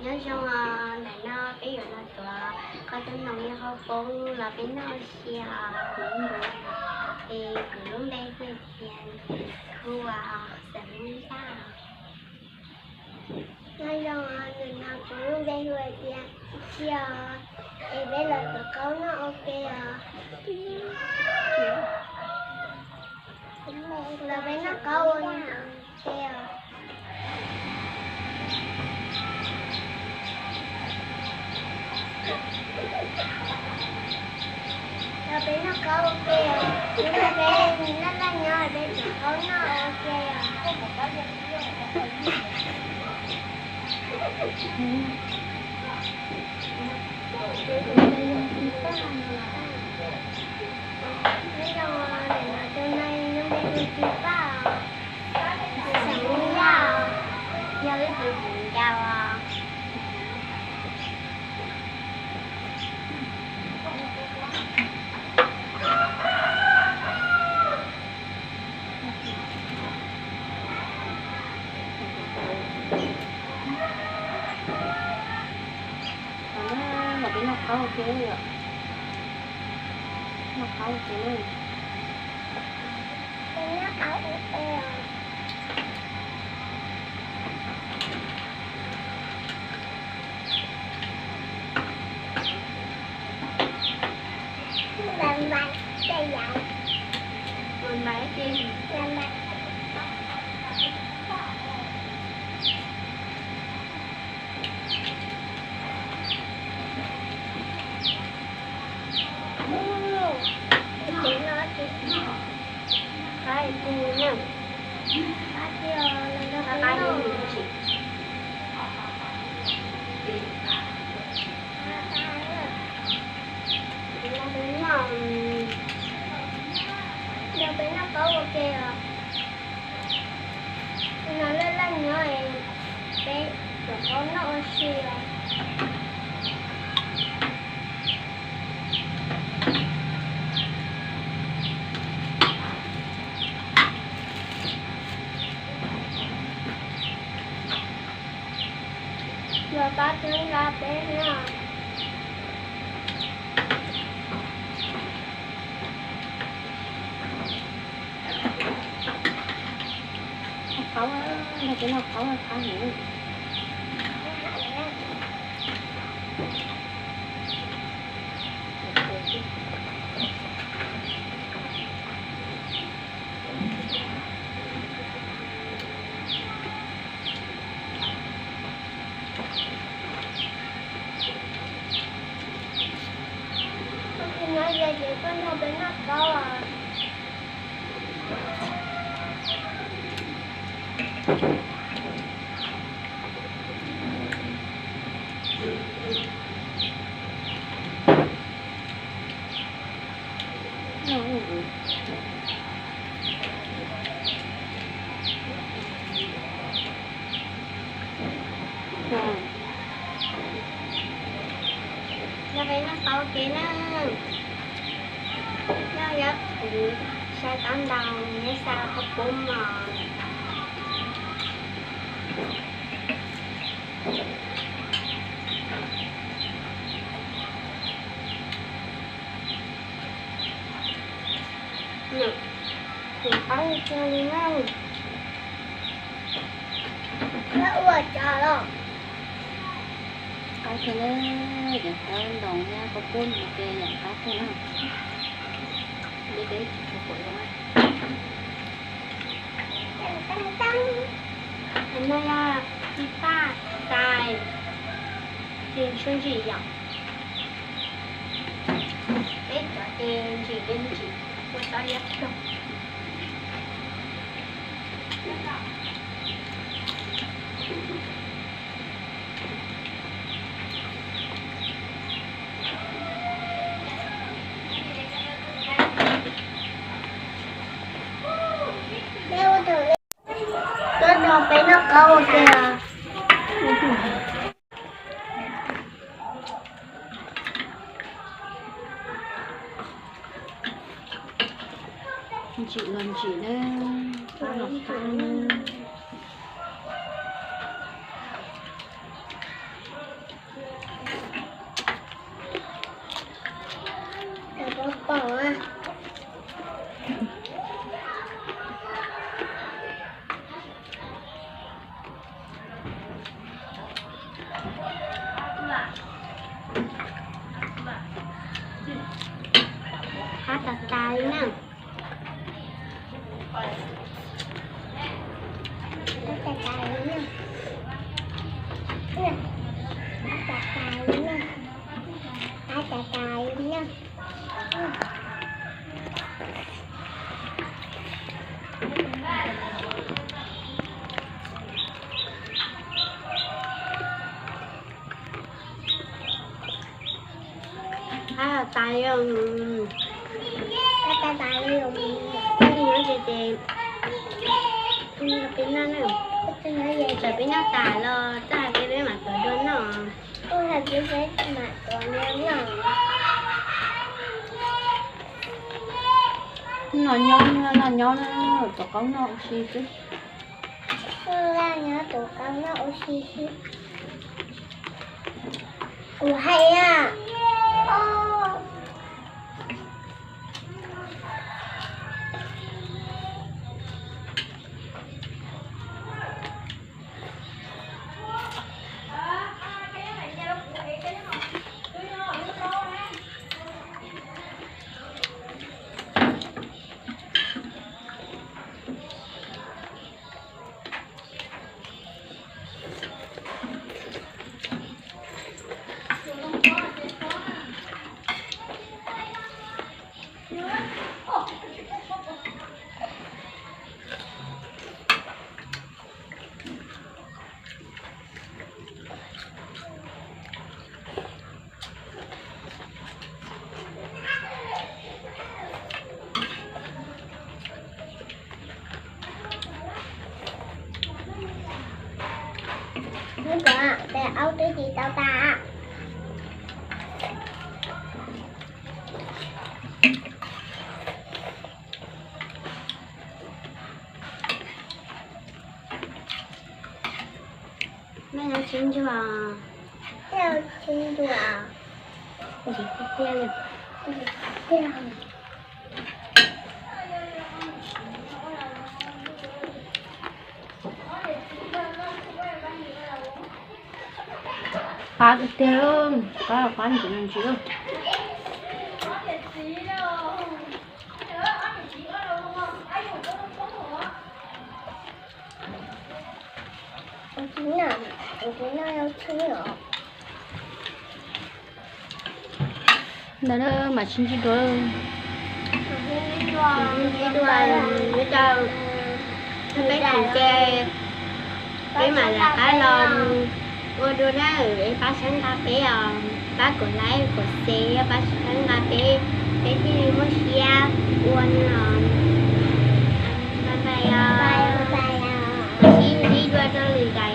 Nyob zoo, ntawm no peb yuav los tuav qhov tub noos yog qhov poob los peb noj ua si os. Es kuv lub npe hu tias Thu, xeem Hmoob Yaj. Nyob zoo, ntawm no kuv lub npe hu tias Txia, es peb los tuav qaub noj ua ke os. Los peb noj qaub ua ke os. Los peb noj qaub ua ke os. Hnub no peb laj laj nyob peb tuav qaub noj ua ke os. Nyob zoo, ntawm no tus no lub npe hu Txiv Paj os, xeem Hmoob Yaj os, yog wb tus viv ncaus os. Los peb noj qaub ua ke, noj qaub ua ke. Los peb noj qaub ua ke os. Hnub no laj laj nyob es peb tuav qaub noj ua si os. Los pab txhawb nqa peb na. Noj qaub, nrog peb noj qaub qab heev. Koj tus nyob ze ces koj nrog peb noj qaub os. Nrog peb noj qaub ua ke na. Nyob yog kuv sai tob ntau, neb xa qhov pub mos. Kuv qab tiag li na. Ua cas los? Qab tiag na, yeej qab ntoos thiab qab pub mus ces yeej qab tiag na. Deb deb tsis tshua pom zoo na. No yog txiv paj xais, txiv tshuaj ntsim yom. Peb cov ces ntsim li ntsim ua tau liab ploog. Tuaj nrog peb noj qaub ua ke os. Ntsim los ntsim na, qaub los qaub na. Tas li, tas li, tas li. Peb noj na, tsam peb noj tas los txog peb mam tuav dua noj. Noj nyob, noj nyob, tuav qaub noj ua si xwb. Noj nyob, tuav qaub noj ua si xwb. Kuv hais na. Hnub no tes aub twb tsis tau tas. Nej nyob tsis ntsuag. Tsis tiag li. Qab tiag, qab qab ntsis ntsis. Ntawd mam sib ntsib dua. Sib ntsib dua, nyob rau peb tsev, peb mam rov qab los ua dua na. Es pab saib nqa peb os, pab kom like kom share, pab saib nqa peb, peb thiaj li muaj siab ua no. Bye bye os. Mam sib ntsib dua rau lwm daim.